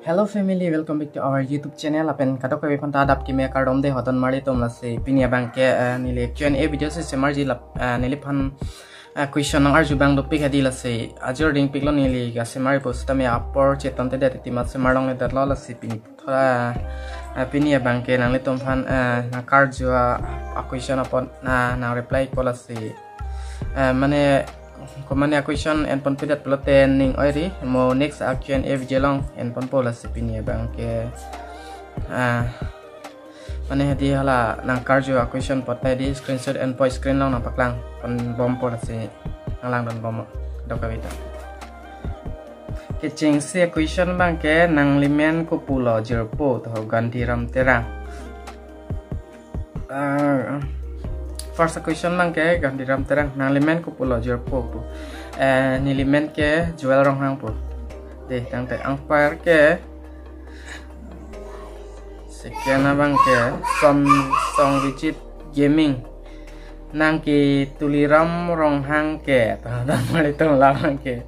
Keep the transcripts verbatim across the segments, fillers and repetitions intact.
Hello family, welcome back to our YouTube channel. Lapen kadokave aphan ta adap keme kardom dei, hodon marli atum. Lasi pini abangke, eh, neli Q and A video si semarji lap, eh, neliphan, eh, question nang-arju abang dopik hadi. Lasi ajor dingpiklo neli kasemar pu sitame apor chetongte det, itimat semar longledetlo. Lasi pini thora, eh, pini abangke nanglitum aphan, eh, nangkarju a, a question apot, na, nang reply ko. Lasi, eh, mane, komane a question enpon pidet pulote ning oiri, mo next a Q and A video along enponpo. Lasi pini abangke, ah, mane hadi hala nangkarju a question apot hadi screenshot enpo, screen along nangpaklang ponbompo. Lasi nanglangdunbom dokavita. Kechengsi a question abangke, nanglimen kopulo jirpo, to Gandhiram Terang. Ah, first question abangke Gandhiram Terang, nanglimen kopulo jirpo pu. Eh, nelimen ke Joel Ronghang pu. Dei, tangte anparke second abangke Son, Song Vijit Gaming. Nang ke Tuliram Ronghang ke, to hodon marli atum, labangke.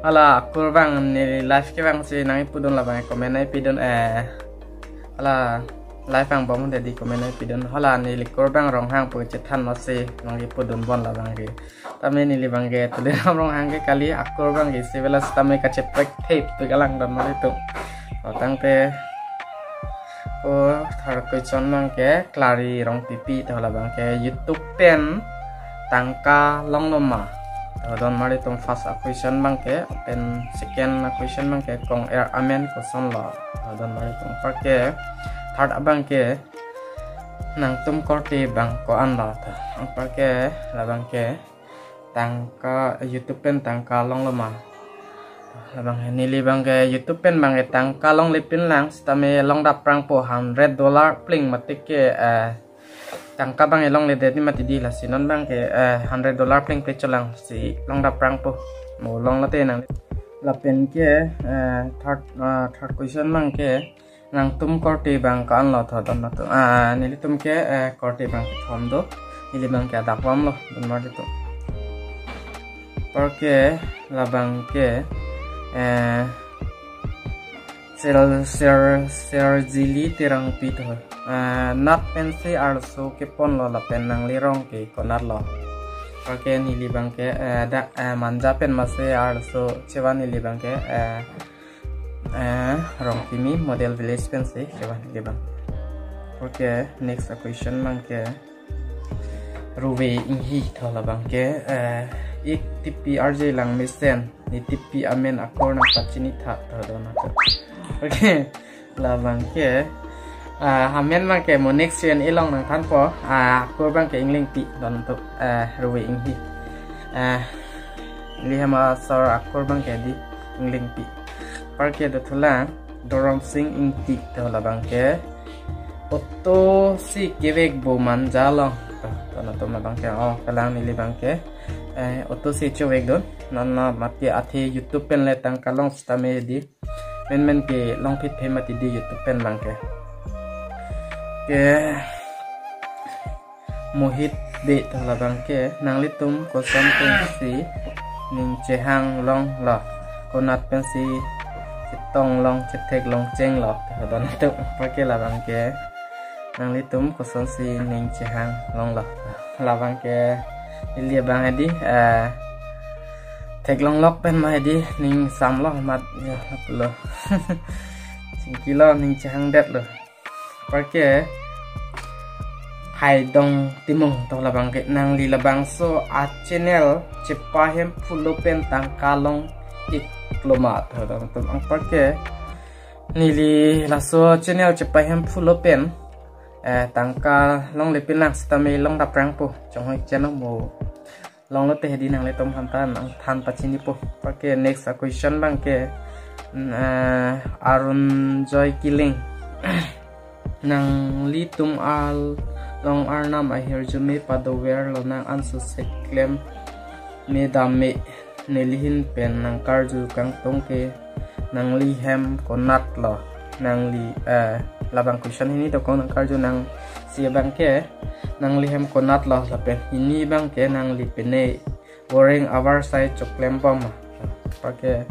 Hala akur abang neli live kevangsi nangkipudun, labang comment nangkipidun, eh. Hala live vangbom hadi comment nangkipidun. Hala neli kur abang Ronghang pu chethan masi nangkipudunbom, labangke. Tame neli abangke Tuliram Ronghang ke kali, akur abangke isi bela sitame kacheprek thep tu kalang, don marli atum. O tangte, o third question abangke Klari Rongpipi, to labangke YouTube pen tangka longlo ma, to don marli atum. First a question abangke, pen second a question abangke Kong Er Amen kosonlo, to don marli atum. Anparke third abangke nangtum korte abang ko-anlo, to. Anparke labangke tangka, YouTube pen tangka longlo ma. Labang neli abangke YouTube pen abangke tangka longlepinlang sitame longdapprangpo, hundred dollar pling mati ke, eh, tangka abangke longledet ni mati dei. Lasi non abangke, eh, hundred dollar plingple cholang si longdapprangpo. Mo longlote nang. Lapenke, eh, third, eh, third question abangke nangtum korte abang ko-anlo, to don atum. Ah, nelitum ke, eh, korte abang kethom do. Neli abangke adap vamlo, don marli atum. Anparke labangke, eh, Sel, Ser, Serjili Terangpi, to. Eh, nat pensi arloso keponlo lapen nangli rong ke konatlo. Anparke neli abangke, eh, dak, eh, Manja pen masi arloso chevan, neli abangke, eh, eh, Rongkimi Model Village pensi chevan neli abang. Okay, next a question abangke Ruve Inghi, to labangke, eh, ik tipi arje lang mesen, ne tipi amen akur nangpachinitha, to don atum. Okay, labangke, ah, amen abangke mo next Q and A along nangthanpo, ah, akur abangke Inglengpi, don atum, eh, Ruve Inghi. Eh, neli hem asor akur abangke dei Inglengpi. Anparke dothulang Doron Sing Ingti, to labangke auto si kevekpo Manja along, to don atum. Labangke, o kalang, neli abangke, eh, auto si chovekdun. Non non mati, athe YouTube pen le tangka long sitame dei menmen ke longphitphe mati dei YouTube pen abangke. Ke Mohit Bey, to labangke, nanglitum koson pensi ning chehang longlo, konat pensi chetong long, chethek long chenglo, to don atum. Anparke labangke nanglitum kosonsi ning chehang longlo. Labangke neli abang hadi, eh, theklonglok pen ma hadi ning samlo mat, ya, lo. Chingkilo, ning chehangdetlo. Anparke Haidong Timung, to labangke, nangli labangso a channel chepahemphulo pen tangka long-iklo ma, to don atum. Anparke neli laso channel chepahemphulo pen, eh, tangka longlepinlang sitame longdapprangpo, chonghoi cheno mo. Longlote hedi nanglitum aphan ta nangthan pachinipo. Anparke next a question abangke, mm, eh, Arun Joy Killing. Nanglitum along arnam ahirjume padover lonang, anso se klem me dam me, neli ahin pen nangkarju kangtung ke, nangli hem konatlo, nangli, eh, labang question hini dokok, nangkarju nangsi abangke, nangli hem konatlo, lapen hini abangke nangli pine voreng avarsai choklembom ma. Anparke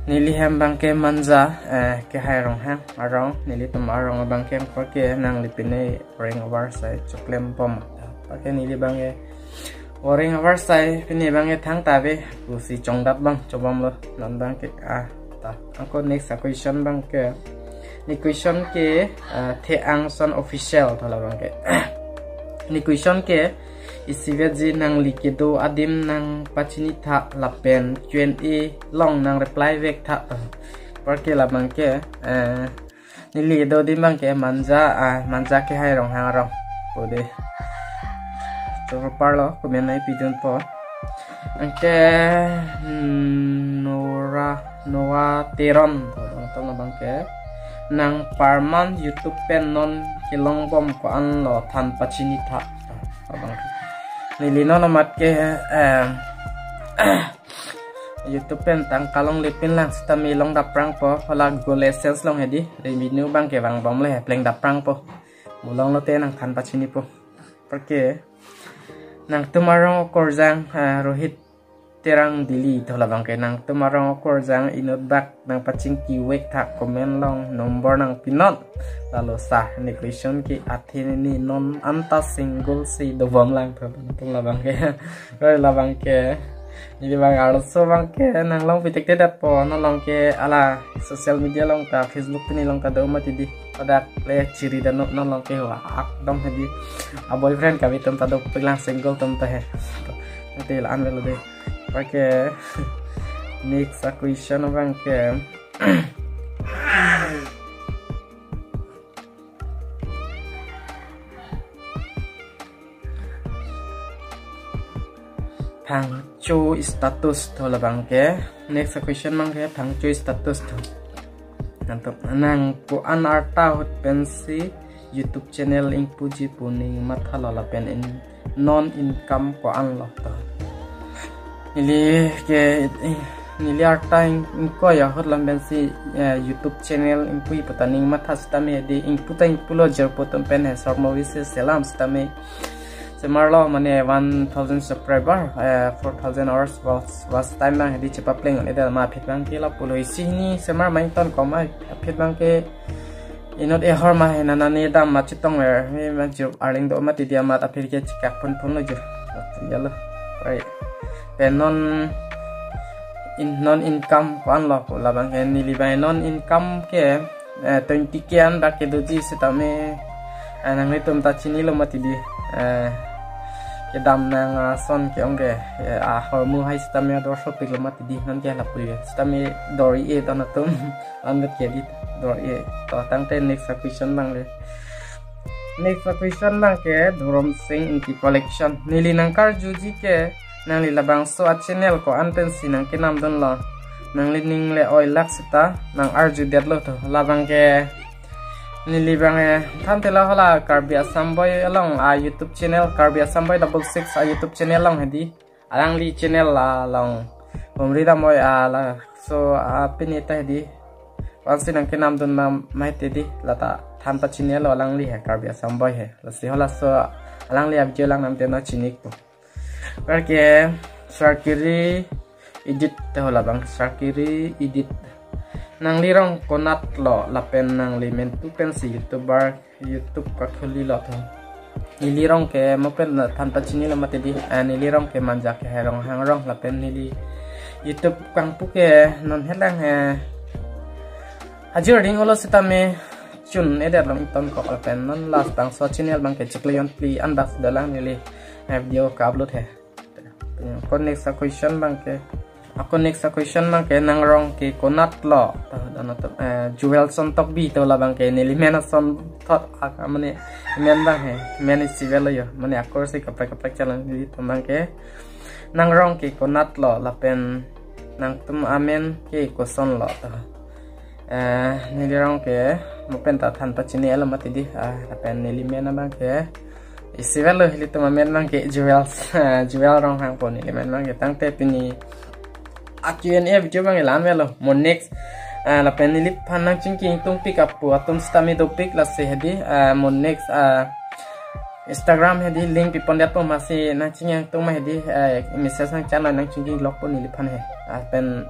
Neli hem abangke Manja, eh, Kehai Ronghang arong, nelitum arong abangke anparke nangli pine Oreng avarsai choklem bom. Anparke neli abangke Oreng avarsai pine abangke thangta ave pusi chongdat abang chobomlo non abangke, ah, ta. Anke next a-question abangke, ne question ke, ah, The Angson Official tho labangke. Ne question ke, isivet ji nangli kedo adim nangpachinitha lapen Q and A along nangreply vektha. Anparke labangke, eh, neli kedo adim abangke Manja, ah, Manja Kehai Ronghang arong pu dei. Choro parlo, comment nangpidunpo. Anke, hmm, Nora, Noah Teron tho labangke, nang parman YouTube pen non kelong bom ko-anlo than pachinitha. Labangke neli non amat ke, eh, YouTube pen tangka longle pinlang sitame long daprangpo, hala Google AdSense along hedi revenue abangke vangbomle, pleng daprangpo. Mo longlote nang than pachinipo. Anparke nangtum arong okorjang, ah, Rohit Terang Dili tho labangke, nangtum arong okorjang inut bak nangpachingki vektha, comment along number nangpinon. Lalo sir, ne question ke athe ne non anta single si dobomlang tho nangtum labangke. Oi, labangke neli abang arloso abangke nanglong pitekte datpo, non along ke hala social media along ta, Facebook pini along ta do mati dei. Hadak le chiri dano non along ke, wa akdom hedi. A boyfriend kabi atum ta dopiklang, single atum ta he. Nanti la-an avelo dei. Anparke next a-question abangke, Phangcho status tho labangke. Next a-question abangke Phangcho status tho. Nangtum, nang ko-an arta ahut pensi YouTube channel ingpuji pu ning mathalo lapen in, non income ko-anlo tho. Neli ke, neli arta ing-, ingkoi ahut lam pensi, eh, YouTube channel ingpuji puta ning matha sitame dei, ingpu ta ingpulo, jirpo atum pen he, short movie si selam sitame. Semarlo mane one thousand subscriber, eh, four thousand hours watch, watch time abang hedi chepapleng un-edet amat aphi abangke lapulo, isi hini semar ma ingtonkok ma aphi abangke inut ehor ma he, nana ne dam ma chetongver, me ma jir arling do mati dei, amat aphi ke chekak phun phunlo jir. Jalo. Right. Pen non in, non income ko-anlo pu labangke, neli abang non income ke, eh, twenty K an bak kedoji sitame, eh, nanglitum ta chinilo mati dei, eh, kedam nang ason ke-ong ke, eh, ahormu hai sitame ador sopiklo mati dei, non ke lapu-i sitame dor-i-e don atum. Anvet ke dei dor-i-e. To tangte next a-question abang le. Next a-question abangke Dhorom Sing Ingti Collection. Neli nangkarjuji ke, nangli labangso a-channel ko-an pensi nangkenamdunlo? Nanglining le oilak seta nangarjudetlo tho. Labangke neli abang, eh, than tela hala Karbi Assam Boy along a-YouTube channel, Karbi Assam Boy double six a-YouTube channel along hedi, alangli channel along Humri Damoi a laso apini ta hedi, ko-ansi nangkenamdun ma, mahet dei, lata than pachinilo alangli he, Karbi Assam Boy he. Lasi halaso alangli a-video langnamte nangchinikpo. Anparke Sarkiri Edit tho labang, Sarkiri Edit. Nangli rong konatlo lapen nangli mentu pensi YouTuber, YouTube kakhulilo tho? Neli rong ke mo pen than pachinilo mati dei, eh, neli rong ke Manja Kehai Ronghang arong lapen neli YouTube kangpu ke non helang he, ajir ding olo sitame chun-edet long ingtonkok lapen non last bangso channel abangke chiklo jon phli an bak dolang neli, eh, video ka-upload he. Anke next a-question abangke, anke next a-question abangke, nang rong ke konatlo? Tho, don atum, eh, Joelson Tokbi tho labangke, neli men ason thot ak, mane men abang he, men isi avelo jo, mane akorsi kaprek kaprek challenge di atum abangke. Nang rong ke konatlo lapen nangtum amen ke kosonlo tho? Eh, neli rong ke mo pen ta than pachinilo mati dei, ah, lapen neli men abangke isi avelo, ilitum amen abangke Joel, Joel Ronghang pu neli men abangke. Tangte pini a-Q and A video abangke la-an avelo. Mo next, ah, lapen neliphan nangchingki ingtungpik apu atum sitame dopik, lasi hedi, ah, mo next, ah, Instagram hedi link pipondetpo, masi nangchingki ingtung ma hedi, eh, message nangchanlo, nangchingki lokpo neliphan he. Ah, pen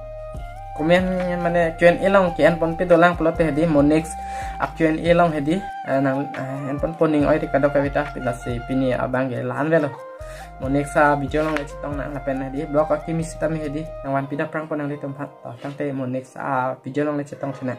comment mane Q and A along ke-en ponpe dolang pulote hedi mo next a Q and A along hedi, eh, nang, eh, en ponpo ning oi ri kadokave ta, pila si pini abang ke la-an avelo. Mo next a video along le chetong nang lapen hedi vlog akimi sitame hedi nang vanpi dak prang po nanglitum aphan. To tangte mo next a video along le chetong thinang.